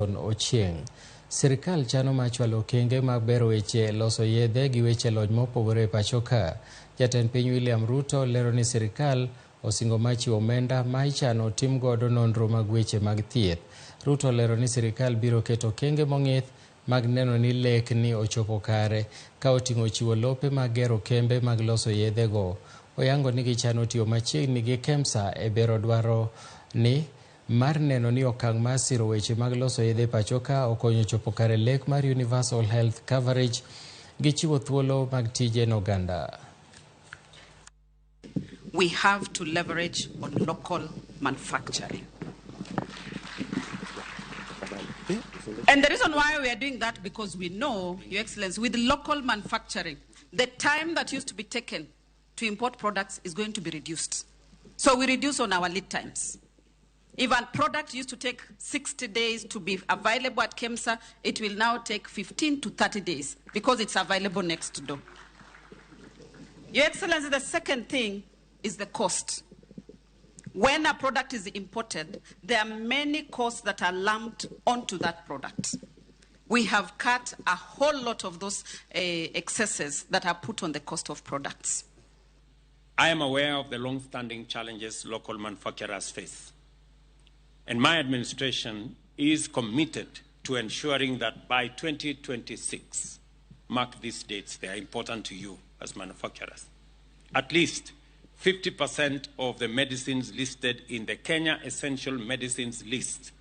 Ochieng. Sirkal chano mar chwalo okenge mag bero weche loso yedhe gi weche lony mopogore e pacho ka. Jatend piny William Ruto lero ni sirkal osingo mar chiwo omenda ma ichano tim godo nonro mag weche mag thieth. Ruto lero ni sirkal biro keto okenge mong'ith mag neno ni lek ni ochopo kare ka oting'o chiwo lope mag gero kembe mag loso yedhego. Oyango ni gichano tiyo machiegni gi KEMSA e bero dwaro ni mar neno ni okang' mar siro weche mag loso yedhe pacho ka okonyo chopo kare lek mar Universal Health Coverage gi chiwo thuolo mag tije ne oganda. We have to leverage on local manufacturing. And the reason why we are doing that, because we know, Your Excellency, with local manufacturing, the time that used to be taken to import products is going to be reduced. So we reduce on our lead times. If a product used to take 60 days to be available at KEMSA, it will now take 15 to 30 days because it's available next door. Your Excellency, the second thing is the cost. When a product is imported, there are many costs that are lumped onto that product. We have cut a whole lot of those excesses that are put on the cost of products. I am aware of the long-standing challenges local manufacturers face. And my administration is committed to ensuring that by 2026, mark these dates, they are important to you as manufacturers, at least 50% of the medicines listed in the Kenya Essential Medicines List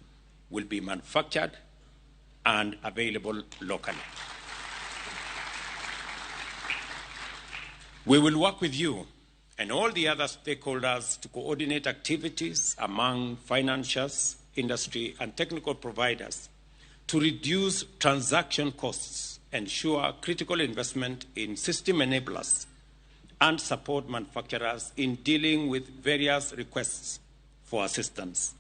will be manufactured and available locally. We will work with you and all the other stakeholders to coordinate activities among financiers, industry, and technical providers to reduce transaction costs, ensure critical investment in system enablers, and support manufacturers in dealing with various requests for assistance.